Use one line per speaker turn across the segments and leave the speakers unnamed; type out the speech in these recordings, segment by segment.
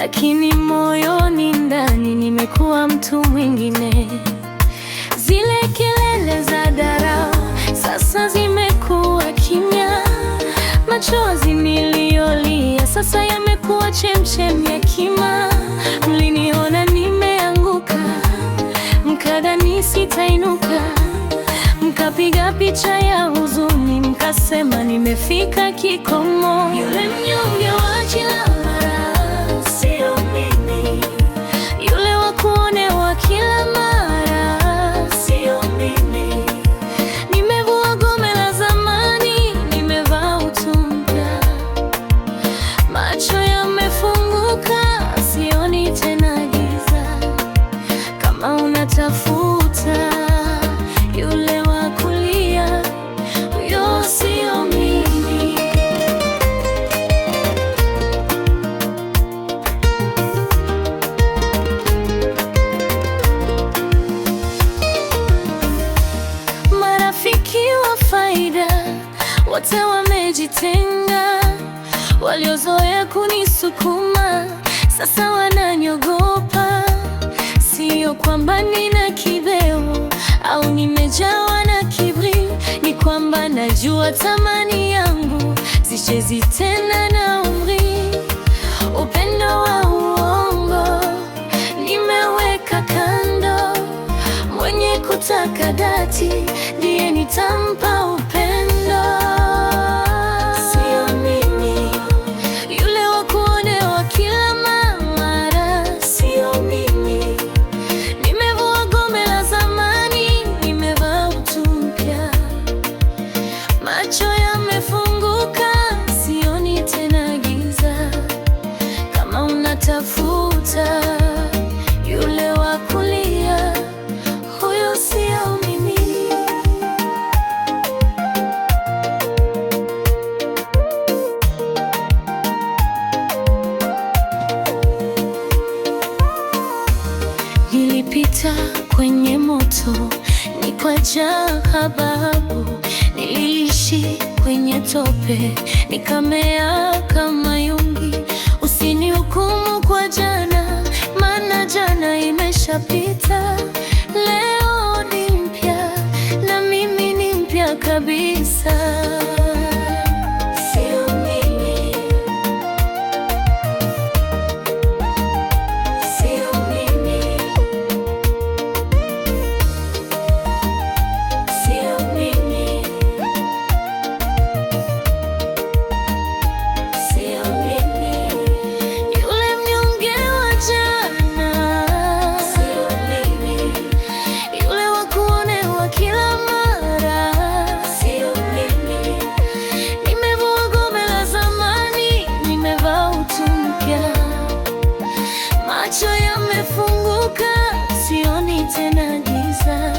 lakini moyoni ndani nimekuwa mtu mwingine. Zile kelele za dharau sasa zimekuwa kimya. Machozi niliyolia sasa yamekuwa chemchem ya kima. Mliniona nimeanguka, mkadhani sitainuka, mkapiga picha ya huzuni, mkasema nimefika kikomo. Yule mnyonge wa kila mara sio mimi, yule wa kuonewa kila mara sio mimi. Nimevua gome la zamani, nimevaa utu mpya. Macho yamefunguka, sioni tena giza. Kama unatafuta yule wa kulia, huyo sio mimi. Marafiki wa faida wote wamejitenga, waliozoea kunisukuma sasa wananiogopa. Sio kwamba nina kibeo au nimejawa na kiburi, ni kwamba najua thamani yangu, sichezi tena na umri. Upendo wa uongo nimeweka kando, mwenye kutaka dhati ndiye nitampa upendo. Sio mimi yule wa kuonewa kila mara, sio mimi. Nimevua gome la zamani, nimevaa utu mpya. Macho yamefunguka, sioni tena giza. Kama unatafuta yule wa kulia, huyo sio mimi. Nilipita kwenye moto nikajaa hababu, niliishi kwenye tope nikamea kama yungi. Usinihukumu kwa jana, maana jana imeshapita. Leo ni mpya na mimi ni mpya kabisa. Sio mimi, sio mimi. Sio mimi, sio mimi, yule mnyonge wa jana, sio mimi, yule wa kuonewa kila mara, sio mimi. Nimevua gome la zamani, nimevaa utu mpya. Macho yamefunguka, sioni tena giza.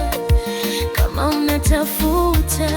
Kama unatafuta